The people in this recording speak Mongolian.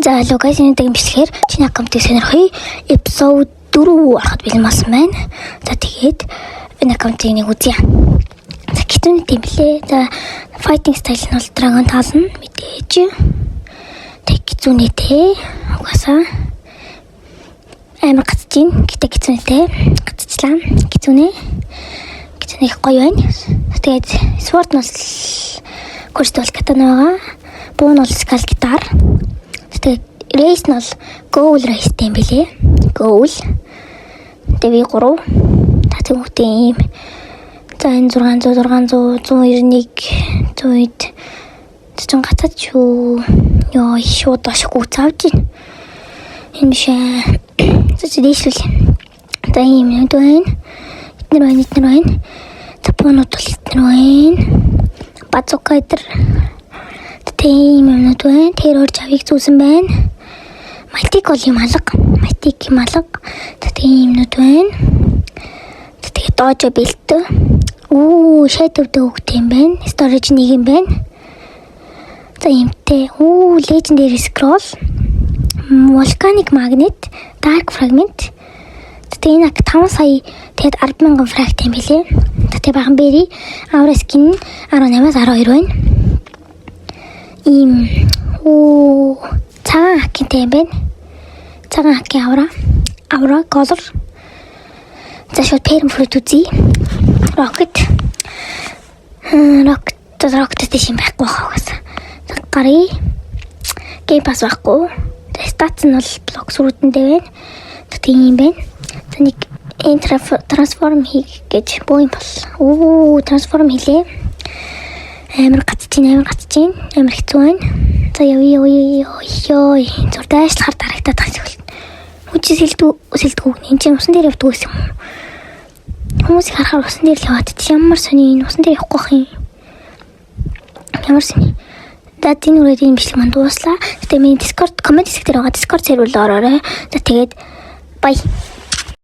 За, hello guys, энэ удаагийн бичлэгээр чиний аккаунтыг сонирхъя. Episode 4 ороход бэлэн болсон байна. За, тэгээд энэ аккаунтыг нэг үзье. За, Kitsune юм блэ. За, fighting style нь бол Dragon Talon мэдээж. Тэг Kitsune тэй. Угаасаа амар гацж гин. Гэтэ Kitsune тэй. Гацчлаа. Kitsune. Kitsune их гоё байна. Тэгээд sword нь бол Crystal Katana байгаа. Буу нь бол Skull Guitar. Тэгээд race нь бол Ghoul race юм бэлээ. Ghoul. Тэгээ V3. Та тэгвэл ийм. За, энэ 600 600 191 100 чинь гацаад шүү. Йоо, шууд доош гүйц авч гин. Энэ биш ээ. За, дээшлүүл. За, ийм юм байна. Эднэр байна, эднэр байна. За, буунууд бол эднэр байна. Базука эдэр. Тийм юмнууд байна. Тэр орж авыг зүүсэн байна. Mythic бол юм алга. Mythic юм алга. За, тийм юмнууд байна. За, тэгээ dojo belt. Үү, Shadow Dog юм байна. Storage нэг юм байна. За, иймтэй. Үү, Legendary Scroll. Volcanic Magnet, Dark Fragment. Тэгээ энэ 5 сая, тэгээд 10,000 frag юм билээ. Тэгээ бахан berry Aura skin 18-аас 12 байна. Ийм үү, цагаан хакинтай юм байна. Цагаан хакийн aura. Aura color. За, шууд perm fruit үзье. Rocket. Rocket, Rocket тийш юм байхгүй хаа угаасаа. Гарыг Game Pass байхгүй. Тэгээ stats нь бол Blox Fruit-ндээ байна. Тэгээ юм байна. За, нэг энэ transform хийх гэж боо юм бол. Оо, transform хийлээ. Амар гацж чинь, амар гацж чинь, амар хэцүү байна. За, явъя, явъя, ёо. Зур дайшлахаар дарагтаад байгаа юм. Хүч сэлдүү сэлдгүү. Энд чинь усан дээр явдаг гэсэн юм уу? Хүмүүсийг харахаар усан дээр л яваад чи ямар сони, энэ усан дээр явахгүй бах юм. Ямар сони. За, энэ үрээд энэ бичлэг маань дууслаа. Гэтэ миний Discord comment хэсэг дээр байгаа Discord сервер рүү ороорой. За, тэгээд bye.